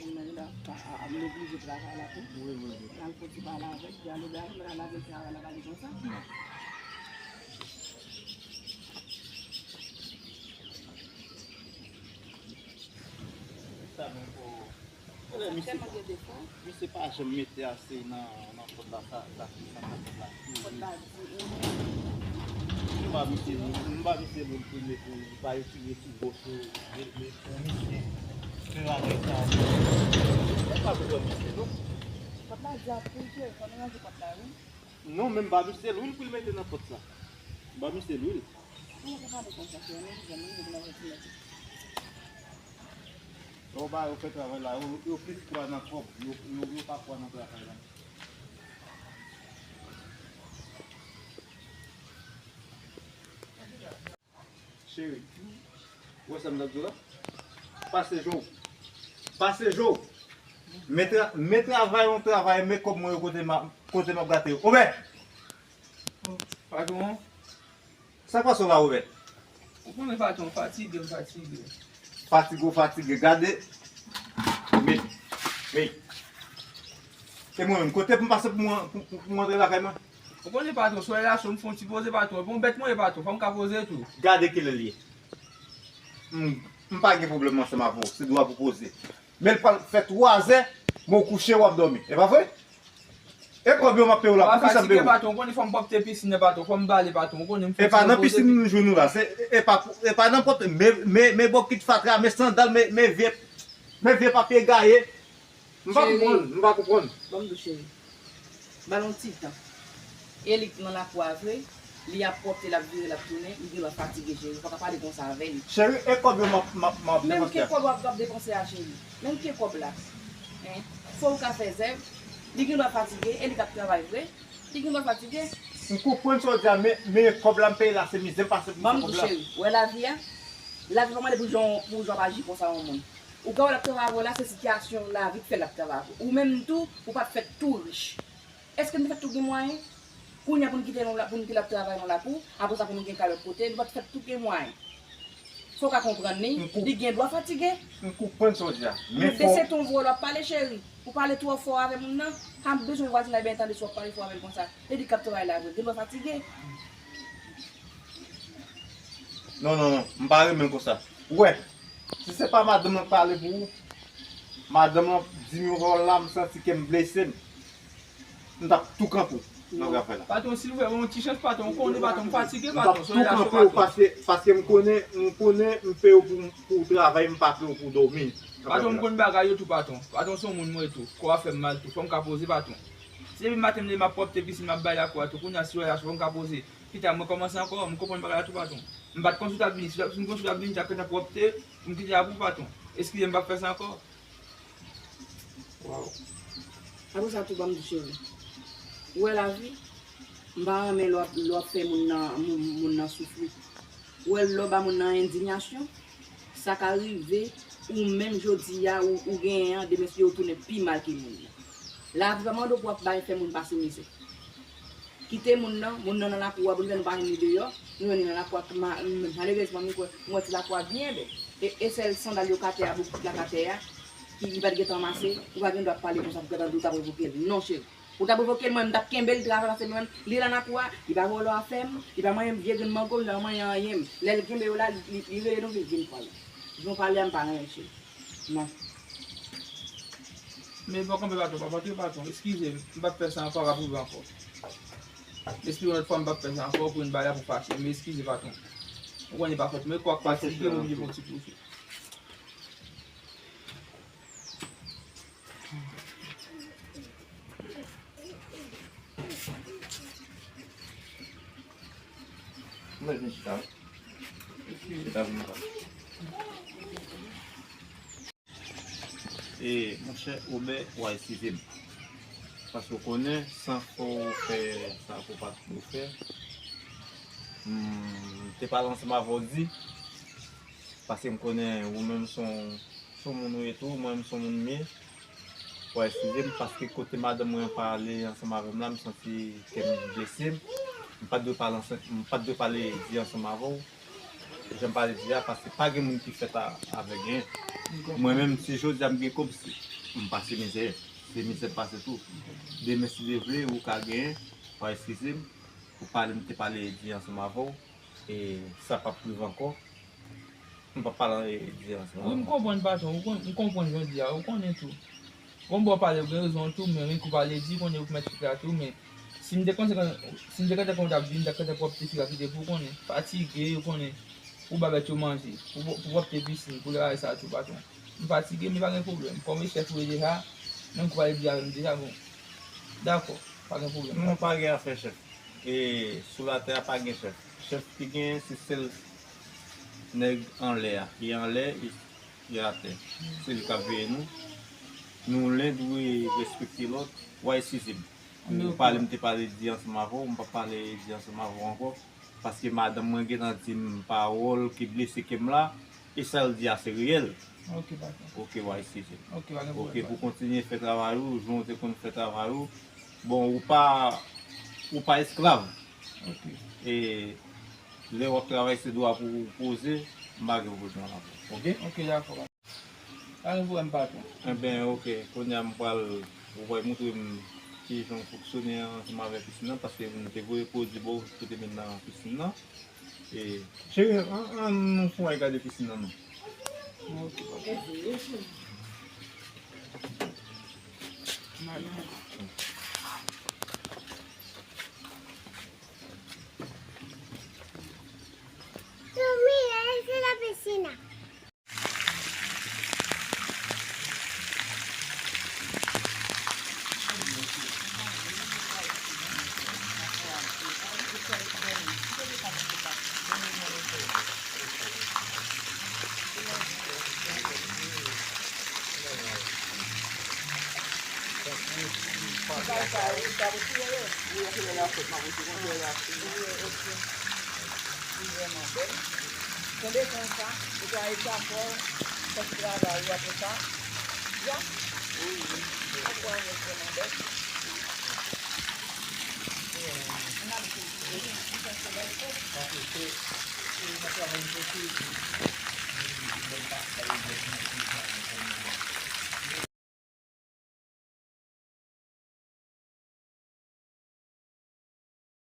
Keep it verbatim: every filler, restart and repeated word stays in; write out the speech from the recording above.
Mwen la, pa, a, a, m oblije travay la tou. Wi, wi, wi. Al fè ti pale avèk, di alo, bay, mwen al lave travay la, pa di konsa. Non. Sa menm pou, e, misye, tèlman gen defo. Misye pa janm mete ase nan, nan pòt la, sa, sa, sa, sa, pòt la. Pòt la di, e. M pa misye, m pa misye moun ki mete, li pa itilize ti gwo sou, li, li, pou misye. Se la, sa. Mwen pa bezwen misye, non. Pòt la di a pou l tire, fò nou ranje pòt la, wi. Non, men m ba misye lwil pou l mete nan pòt la. M ba misye lwil. Kòman w ka pale konsa, frè? Mwen, mwen, mwen, mwen, mwen, mwen. Lè w ba yo fè travay la, yo, yo plis kwè nan kòb, yo, yo, yo pa kwè nan travay la. Cheri, ou wè sa m t ap di w la? Pase je w. Pase je w. Men tra-, men travay yon travay, men kòb mwen yo kote m a, kote m ap gate yo. Obè! Patwon. Sa k pase w la, Obè? Ou konnen patwon, fatige, m fatige. Fatige w fatige. Gade. Men, men. E mwen menm, kote pou m pase pou mwen, pou, pou, pou mwen antre lakay mwen? Ou konnen patwon, sou relasyon m fè yon ti poze patwon. Bon, bèt mwen ye patwon, fò m ka poze tou. Gade kilè l ye. M, m pa gen pwoblèm ansanm avè w, se dwa pou poze. Men l pral fè twa zè, men w kouche w ap dòmi. E pa vre? E kòb yo m ap peye w la, pou kisa m peye w? Patwon, ou konnen fò m pwòpte pisin nan patwon, fò m bale patwon, ou konnen m fè ti poze. E pa nan pisin nou jwenn ou la, se, e pa, e pa nan pwòpte, men, men, men bokit fatra, men sandal, men, men vye, men vye papye gaye. M pa konprann, m pa konprann. Ban m di w cheri. Ba l yon ti tan. E li k nan lakou a vre, li ap pwòpte, l ap vire, l ap tounen, li gen dwa fatige cheri. Ou pa ka pale konsa avè li. Cheri, e kòb yo m ap, m ap, m ap depanse a? Menm ke kòb w ap, w ap depanse a cheri. Menm ke kòb la. Hein? Fò w ka fè zèv. Li gen dwa fatige, e li k ap travay vre. Li gen dwa fatige. M konprann sa w di a, men, men kòb la m peye la, se mizè m pase pou m fè kòb la. Ban m di w cheri, ou wè lavi a? Lavi pa mande pou jan, pou jan w ap aji konsa yon moun. Ou ka wè l ap travay avè w la, se sitiyasyon lavi k fè l ap travay avè w. Ou menm tou, ou pa t fèt tou rich. Èske n te fèt tou gen mwayen? Kounye a pou n kite l, pou n kite l ap travay nan lakou, apre sa pou nou gen kay lòt kote, nou pa t fèt tou gen mwayen. Fò w ka konprann li, li gen dwa fatige. M konprann sa w di a. Men fò. Ou bese ton vwa w ap pale cheri. Ou pale twò fò avè moun nan. Pa bezwen vwazinay byen tande si w ap pale fò avè l konsa. Li di k ap travay la vre, gen dwa fatige. Non, non, non, m pa renmen l konsa. Ou wè, si se pa madanm lan k pale pou ou, madanm lan di m yon pawòl la, m santi kè m blese m. M t ap tou kanpe w nan zafè la. Patwon, silvouplè, ban m yon ti chans, patwon. Ou konnen, patwon, m fatige, patwon. M t ap tou kanpe w paske, paske m konnen, m konnen m peye w pou, pou travay, m pa peye w pou dòmi. Patwon, m konn bagay yo tou, patwon. Patwon, se yon moun mwen tou. Kò a fè m mal tou. Fò m ka poze, patwon. Se depi maten m leve, m ap pwòpte pisin, m ap bay lakou a tou. Kounye a, si w wè la, fò m ka poze. Pita, mwen kòmanse ankò, m konprann bagay la tou, patwon. M pa t konn si w t ap vini, si w t ap, si m konn si w t ap vini, m t ap fè tan pwòpte, m kite a pou w, patwon. Eskize m, m p ap fè sa ankò. Waw. Apre sa tou, ban m di w cheri. Ou wè lavi, m pa renmen lè w ap, lè w ap fè moun nan, moun, moun nan soufri. Ou wè lè w ba moun nan endiyasyon, sa ka rive ou menm jodi a, ou, ou genyen an, demen si yo tounen pi mal ke moun nan. Lavi pa mande w pou w ap bay fè moun pase mizè. Kite moun nan, moun nan nan lakou a, pou nou fè nou pa jwenn li deyò, nou jwenn li nan lakou a, ma-, m-, malerezman, m kwè, m wè ti lakou a byen bèl. E, e sèl sandal yo k atè a, bokit la k atè a, ki, ki pa t gentan ranmase, ou pa gen dwa ap pale konsa pou gade ou ta pwovoke l. Non, cheri. Ou ta pwovoke l, mwen, m t ap kenbe l, travay, paske mwen, li nan lakou a, li pa vòlò afè m, li pa manyen vye grenn mango, li pa manyen anyen m. Lè l kenbe yo la, li, li, li rele nou vin, vin pale. Vin pale a, m pa renmen, cheri. Non. Men bon, kanpe patwon, pa fòt wi patwon, eskize m, m p ap fè sa ankò, w ap rive ankò. M espere yon lòt fwa m p ap fè sa ankò, pou yon bagay la pou fache, men eskize patwon. Ou konnen pa fòt mwen, kwak fatige, m oblije fè yon ti poze. Mwen vin chita wi. Eskize, pa vin pa. E, monchè Obè, w a eskize m. Paske w konnen, san fò w fè sa ke w pa t dwe fè, m te pale ansanm avè w di, paske m konnen ou menm se yon, se yon moun ou ye tou, mwen menm se yon moun m ye. W a eskize m, paske kote madanm mwen pale ansanm avè m la, m santi kè m blese m. M pa t dwe pale ansanm, m pa t dwe pale di ansanm avè w. Jan m pale di a, paske pa gen moun ki fèt a, avèk gen. Mwen menm, si jodi a m gen kòb, se, M pase mizè. Se mizè m pase tou. Demen, si Dye vle, ou ka genyen, w a eskize m, pou pale m te pale di ansanm avè w, e sa p ap rive ankò. M p ap pale di ansanm avè w. Wi, m konprann, patwon. Ou konn, m konprann jan w di a. Ou konnen tou. Bon, bon, pale, ou gen rezon tou, men wi, kou pale di, konnen ou mèt chita tou, men si m te konn, si m te konn kòman w t ap di, m t ap konn pwòpte fi a kite pou ou konnen. Fatige, ou konnen. Pou ba bèt yo manje, pou, pou pwòpte pisin, pou lè bagay sa tou, patwon. M fatige, men pa gen pwoblèm. Kòm e chèf ou ye deja, menm kou pale di avè m deja, bon. Dakò, pa gen pwoblèm. Non, pa gen afè chèf. E sou latè a, pa gen chèf. Chèf ki genyen, se sèl nèg anlè a. Ki anlè, e, e atè. Se li k ap veye nou. Nou len dwe respekte lòt. W a eskize m. Pou pale m te pale di ansanm avè w, m p ap pale di ansanm avè w ankò. Paske madanm mwen gentan di m pawòl ki blese kè m la, e sa l di a se reyèl. Ok, patwon. Ok, w a eskize m. Ok, pa gen pwoblèm. Ok, pou kontinye fè travay ou, jan w te konn fè travay ou. Bon, ou pa, ou pa esklav. Ok. E lè w ap travay, se dwa pou ou poze, m pa gen pwoblèm avè w. Ok? Ok, dakò. Pa gen pwoblèm, patwon. Enben, ok. Kounye a, m pral, ou pral montre m kijan w fonksyone ansanm avèk pisin nan, paske nou te voye pwodui ba w pou te met nan pisin nan. E, cheri, ann, ann nou fè yon gade pisin nan, non. Ok, patwon. Li vrèman bèl. Kenbe konsa, ou ka ret akò, fè ti travay ou apre sa. Ya. Wi, wi. Sa travay vrèman bèl. N ap di, wi, li fè solèy twòp. Paske se, se nan travay nou fè, se,